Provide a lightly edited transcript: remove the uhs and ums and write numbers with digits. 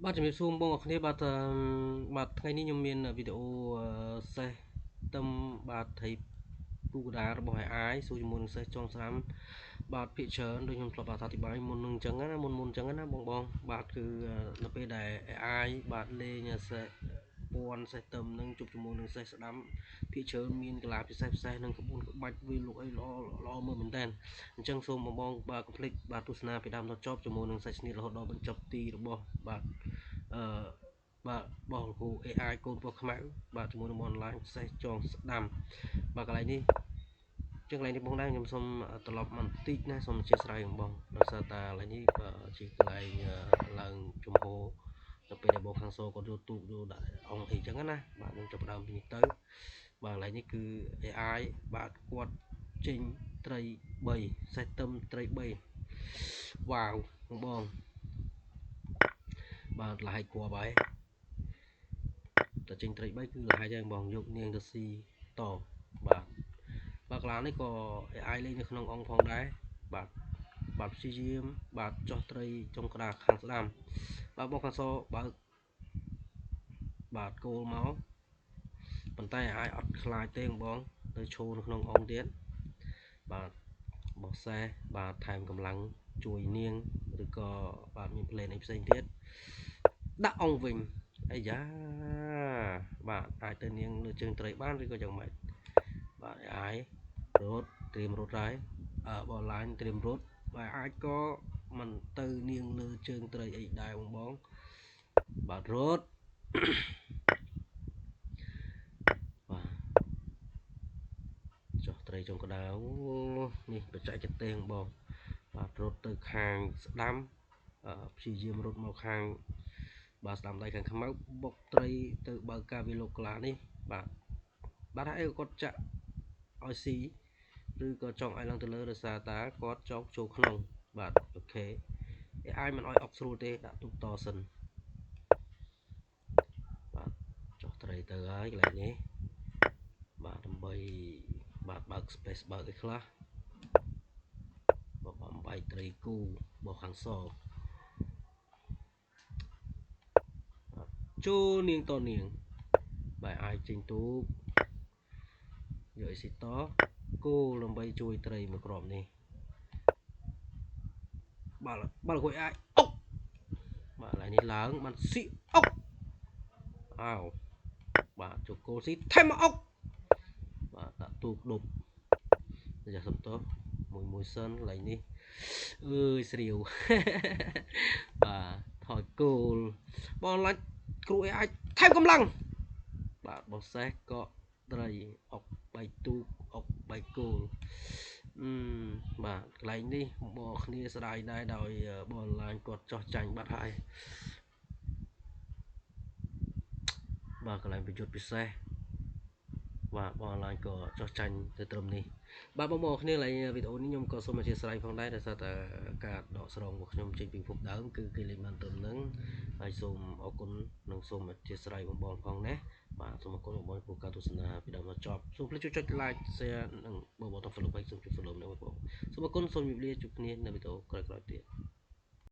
បាទជំរាបសួរបងប្អូនគ្នាបាទបាទថ្ងៃនេះខ្ញុំមានវីដេអូសេះទឹមបាទថៃពូកដារបស់ AI សួរជាមួយនឹងសេះចងស្រាំបាទភាគច្រើនដូចខ្ញុំធ្លាប់អធិប្បាយមុននឹងអញ្ចឹងណាមុនមុនអញ្ចឹងណាបងបងបាទគឺនៅពេលដែល AI បាទលេងសេះពន់សេះទឹមនឹងជួបជាមួយនឹងសេះស្ដាំភាគច្រើនមានកលាពិសេសពិសេសនឹងក្បួនក្បាច់វាលុកអីល្អល្អមើលមែនតើអញ្ចឹងសូមបងបងបាទកុំភ្លេចបាទទស្សនាពីដើមដល់ចប់ជាមួយនឹងសាច់ស្នៀតរហូតដល់បញ្ចប់ទីរបស់បាទអឺបាទរបស់លោកគ្រូ AI កូនប្រុសខ្មៅបាទជាមួយនឹងអនឡាញសេះចងស្ដាំបាទកន្លែងនេះចឹងកន្លែងនេះបងដែរខ្ញុំសូមត្រឡប់មកបន្តិចណាសូមអធិស្ឋានបងដោយសារតែកន្លែងនេះជាកន្លែងឡើងជំហរទៅពេលដែលបងខាងសូគាត់យកទូកយកដាក់អង្គអីចឹងណាបាទខ្ញុំចាប់ដើមពីនេះទៅបាទកន្លែងនេះគឺ AI បាទគាត់ចេញត្រី3សេះទឹមត្រី3វ៉ាវបងបងបាទលហើយគួរហើយតែចេញត្រី3គឺលហើយហើយបងយកនាងទៅស៊ីតបាទបាទកន្លងនេះក៏ AI លេងនៅក្នុងអង្គផងដែរបាទបាទព្យាយាមបាទចោះត្រីចុងក្តារខាងស្ដាំបាទបងខាងសបើកបាទគោលមកប៉ុន្តែ AI អត់ខ្លាចទេបងទៅឈរនៅក្នុងអង្គទៀតបាទបោះសេះបាទថែមកម្លាំងជួយនាងឬក៏បាទមានផ្លេនអីផ្សេងទៀតដាក់អង្គវិញអាយ៉ាបាទអាចទៅនាងលើជើងត្រីបានឬក៏យ៉ាងម៉េចបាទ AI រត់ត្រៀមរត់ហើយអឺបឡាញត្រៀមរត់បាទអាចក៏មិនទៅនាងលើជើងត្រីអីដែរបងបងបាទរត់បាទចុះត្រីចុងក្តៅនេះបច្ចេកទេសបងបាទរត់ទៅខាងស្ដាំព្យាយាមរត់មកខាងបាទស្ដាំដៃខាងខ្មៅបុកត្រីទៅបើកការវិលោកក្លានេះបាទបាទហើយគាត់ចាក់ឲ្យស៊ីឬក៏ចង់ឲ្យឡើងទៅលើដោយសារតាគាត់ចង់ចូលក្នុងបាទអូខេ AI មិនឲ្យអុកស្រួលទេដាក់ទូកតសិនបាទចុះត្រីទៅហើយកន្លែងនេះបាទដើម្បីបាទបើក space បើកអីខ្លះបើបំបែកត្រីគូបោះខាងសចូលនាងតនាងបាទអាចចេញទូកយកអ៊ីស៊ីតគោលដើម្បីជួយត្រីមួយគ្រាប់នេះបាទបាទគួយអាចអុកបាទឡើយនេះឡើងបានស៊ីអុកអោបាទចូលគោលស៊ីថែមមកអុកបាទដាក់ទូកដប់យ៉ាសុំតោះមួយមួយសិនកន្លែងនេះអើយស្រាវបាទថយគោលបងឡាច់គ្រូអាចថែមកម្លាំងបាទបោះសេះក៏ត្រីអុកបែកទូកអុកបែកគោលបាទកន្លែងនេះបងគ្នាស្ដាយដែរដោយបងឡាញគាត់ចោះចាញ់បាត់ហើយបាទកន្លែងប្រយុទ្ធពិសេសបាទបងឡាញក៏ចោះចាញ់ទៅត្រឹមនេះបាទបងប្អូនគ្នាឡើយវីដេអូនេះខ្ញុំក៏សូមអធិស្ឋានផងដែរដោយសារតែការដកស្រង់របស់ខ្ញុំចេញពីភពដើមគឺគេលេងបានត្រឹមហ្នឹងហើយសូមអរគុណនិងសូមអធិស្ឋានបងប្អូនផងណាបាទសូមអរគុណបងប្អូនចំពោះការទស្សនាពីដើមដល់ចប់សូមភ្លេចជួយចុច like share និងបងប្អូន follow សូមជួយ follow នៅបងប្អូនសូមអរគុណសូមជម្រាបលាជួបគ្នានៅវីដេអូក្រោយៗទៀត។